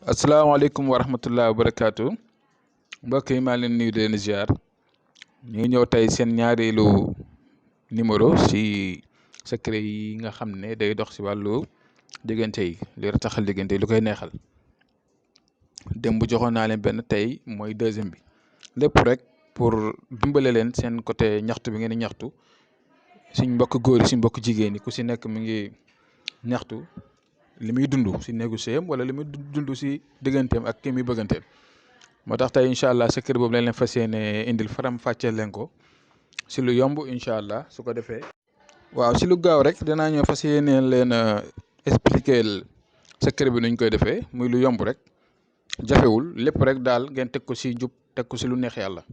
asalaamaaleykum wa rahmatulah wa barakaatu mbokk yi maa leen nuyu di leen ziar ñu ngi ñëw tey seen ñaareelu numéro si secret yi nga xam ne day dox si wàllu diggante yi li rataxal diggante yi lu koy neexal démb joxoon naa leen benn tey mooy deuxième bi lépp rek pour dimbale leen seen côté ñaxtu bi ngeen di ñaxtu suñ mbokk góor yi suñ mbokk jigéen yi ku si nekk mi ngi ñaxtu li muy dund si néegu sëyam wala li muy dund si digganteem ak ki muy bëgganteel moo tax tey incha allah secret boobu lañ leen fas yéene indil faram fàcceel leen ko si lu yomb incha allah su ko defee. waaw si lu gaaw rek danaa ñëw fas yéene leen expliquer secret bi nuñ koy defee muy lu yomb rek jafewul lépp rek daal ngeen teg ko si njub teg ko si lu neex yàlla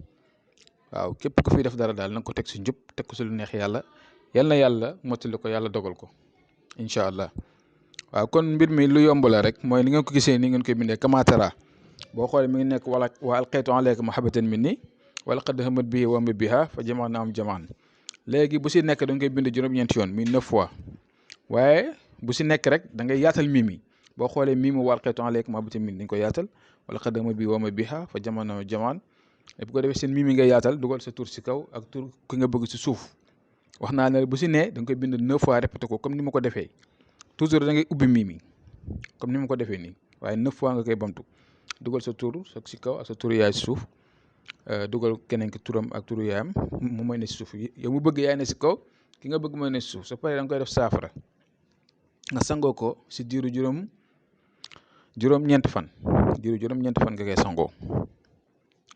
waaw képp ku fi def dara daal na nga ko teg si njub teg ko si lu neex yàlla yal na yàlla mottali ko yàlla dogal ko incha allah. waaw kon mbir mi lu yomb la rek mooy ni ngeen ko gisee ni ngeen koy bindee kamatara boo xoolee mi ngi nekk wala wa alqaytu alayka mahabbatan minni wala qad hammat bihi wa hamma biha fa jamaanaahum jamaan léegi bu si nekk da nga koy bind juróom-ñeenti yoon muy 9 fois waaye bu si nekk rek da ngay yaatal mimi boo xoolee mimi wa alqaytu alayka mahabbatan minni dañ ko yaatal wala qad hammat bihi wa hamma biha fa jamaanaahum jamaan bu ko defee seen mimi nga yaatal dugal sa tur si kaw ak tur ki nga bëgg si suuf wax naa ne bu si ne da nga koy bind 9 fois répété ko comme ni ma ko defee. toujours da ngay ubbi mimi comme ni ma ko defee nii waaye 9 fois nga koy bamtu dugal sa tur si kaw ak sa turu yaay si suuf dugal keneen ki turam ak turu yaayam mu may ne si suuf yow mu bëgg yaay ne si kaw ki nga bëgg mooy ne si suuf soo paree da nga koy def saafara nga sangoo ko si diiru juróom-ñeenti fan nga koy sangoo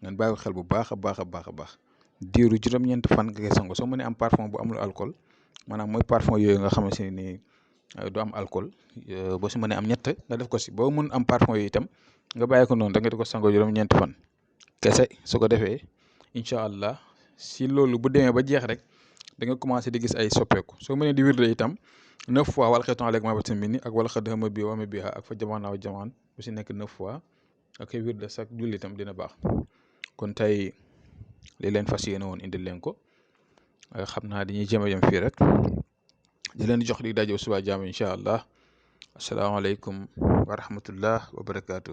ngeen bàyyi ko xel bu baax a baax diiru juróom-ñeenti fan nga koy sangoo soo mënee am parfum bu amul alcool maanaam mooy parfum yooyu nga xamante ne du am alcool boo si mënee am ñett nga def ko si boo mun am parfum yi itam nga bàyyi ko noonu da nga di ko sangoo juróom-ñeenti fan kese su ko defee incha allah si loolu bu demee ba jeex rek da nga commencé di gis ay soppeeku soo mënee di wirde itam 9 fois wala xeetu alayka mahabbatan minni ak wala qad hammat bihi wa hamma biha ak fa jamaanaahum jamaan bu si nekk 9 fois ak ay wirde sax julli itam dina baax kon tey li leen fas yéene woon indil leen ko xam naa dañuy jëm a jëm fii rek. di leen jox di daje suba jàmm incha allah asalaamaaleykum wa rahmatullah wa barakaatu.